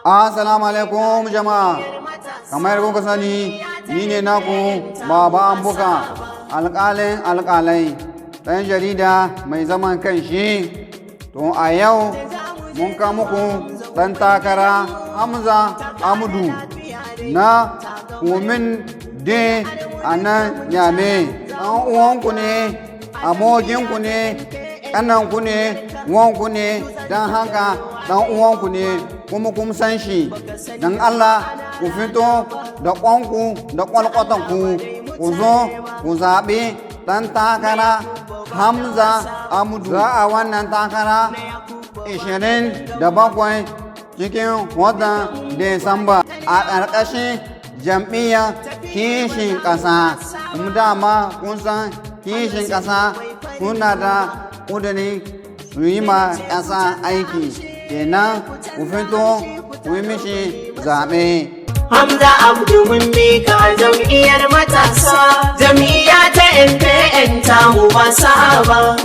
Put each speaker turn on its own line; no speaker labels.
Assalamu alaikum jama'a. Kamar kuka sani, ni ne naku Baba Ambuka, alƙalin alƙalai, ɗan jarida mai zaman kanshi. To a yau mun kawo muku ɗan takara Hamza Amdu na Commune deux a nan Niamey. Ɗan uwanku ne, abokinku ne, ƙananku ne, wanku ne, don haka ɗan uwanku ne kuma kun san shi. Don Allah ku fito da ƙwanku da ƙwalƙwatanku, ku zo ku zaɓi ɗan takara Hamza Amdu. Za a wannan takara 27 cikin watan Disamba a ƙarƙashin jam'iyyar Kishin Ƙasa. Kuma dama kun san Kishin Ƙasa suna da ƙudurin su yi ma ƙasa aiki. Kenan ku fito ku yi mishi zaɓe.
Hamza Abdu, mun mika jam'iyyar matasa, jam'iyya ta MPN, tamu ba saba.